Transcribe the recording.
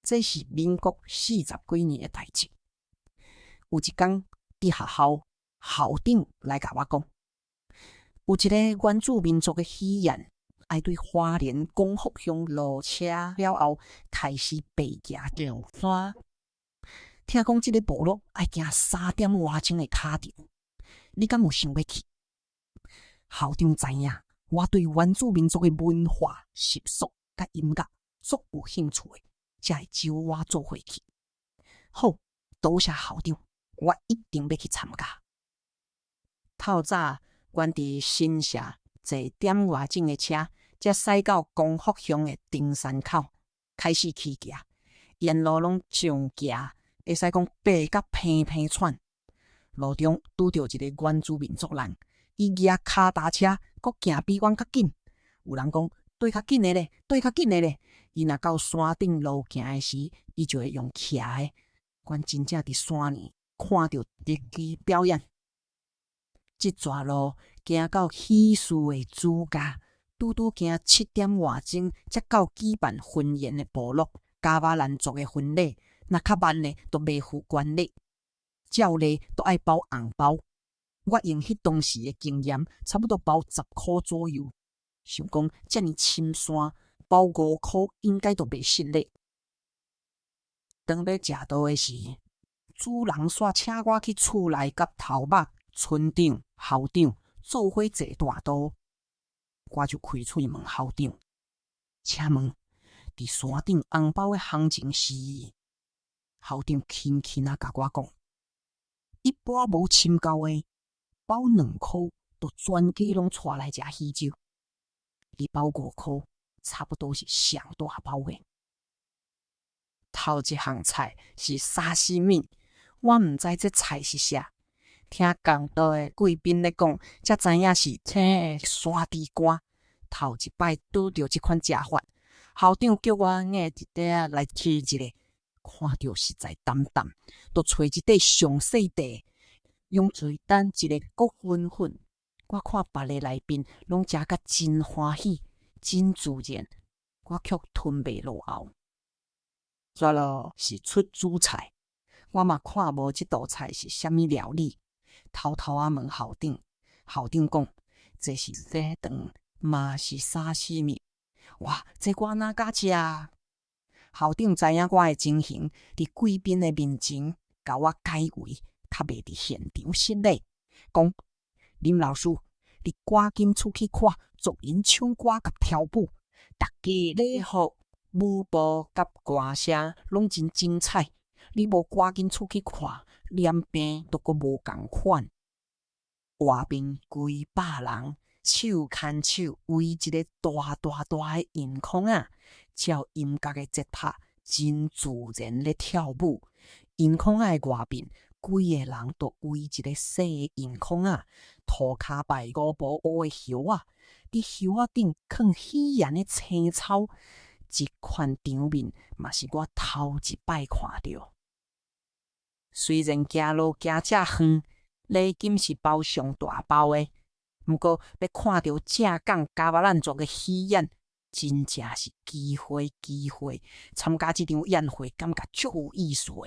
這是民國四十幾年的代誌。有一工佇學校，校長來共我講，有一个原住民族的喜宴，愛對花蓮光復鄉落車了後，開始爬行上山。聽講這个部落愛行三點外鐘的跤程，你敢有想欲去？校長知影我對原住民族的文化習俗佮音樂足有興趣的，才會招我做伙去。好，多謝校長，我一定欲去參加。透早，阮佇新社坐點外鐘的車，才駛到光復鄉的登山口，開始起行。沿路攏上行，會使講爬甲鼻鼻喘。路中拄著一个原住民族人，伊騎跤踏車，閣行比阮較緊。有人講綴較緊的咧，綴較緊的咧。伊若到山頂路行的時，伊就會用騎的。阮真正佇山裡看著特技表演。這逝路行到喜事的主家，拄拄行七點外鐘，才到舉辦婚宴的部落。噶瑪蘭族的婚禮，若較慢的，就袂赴冠禮。照例都愛包紅包。我用彼當時的經驗，差不多包十箍左右。想講遮爾深山，包五箍應該都袂失禮。當欲食桌的時，主人煞請我去厝內佮頭目、村長、校長做伙坐大桌。我就開喙問校長：請問，佇山頂紅包的行情是？校長輕輕仔共我講：一般無親舊的，包兩箍，就全家攏帶來食喜酒。你包五箍，差不多是上大包的。頭一項菜是沙西米，我毋知這菜是啥，聽仝桌的貴賓咧講，才知影是青的山豬肝。頭一擺拄著這款食法，校長叫我捏一塊仔來試一下，看著實在澹澹，就揣一塊上細塊，用嘴等一个閣粉粉。我看別个來賓攏食甲真歡喜，真自然，我卻吞袂落喉。煞落是出主菜，我嘛看無這道菜是啥物料理，偷偷仔問校長，校長講這是西腸，嘛是沙西米。哇，這我哪敢食啊？校長知影我的情形，佇貴賓的面前共我解圍，較袂佇現場失禮。講林老師，你趕緊出去看族人唱歌佮跳舞，逐家禮服、舞步佮歌聲攏真精彩。你無趕緊出去看，臉病都閣無仝款。外面幾百人手牽手圍一个大大大的熒空仔，照音樂的節拍，真自然咧跳舞。熒空仔的外面，幾个人都圍一个細的熒空仔，塗跤擺五步烏的葉仔，佇葉仔頂囥喜人的青草，這款場面嘛是我頭一擺看著。雖然行路行遮遠，禮金是包上大包的，毋過欲看著正港噶瑪蘭族的喜宴，真正是機會機會。參加這場宴會，感覺足有意思的。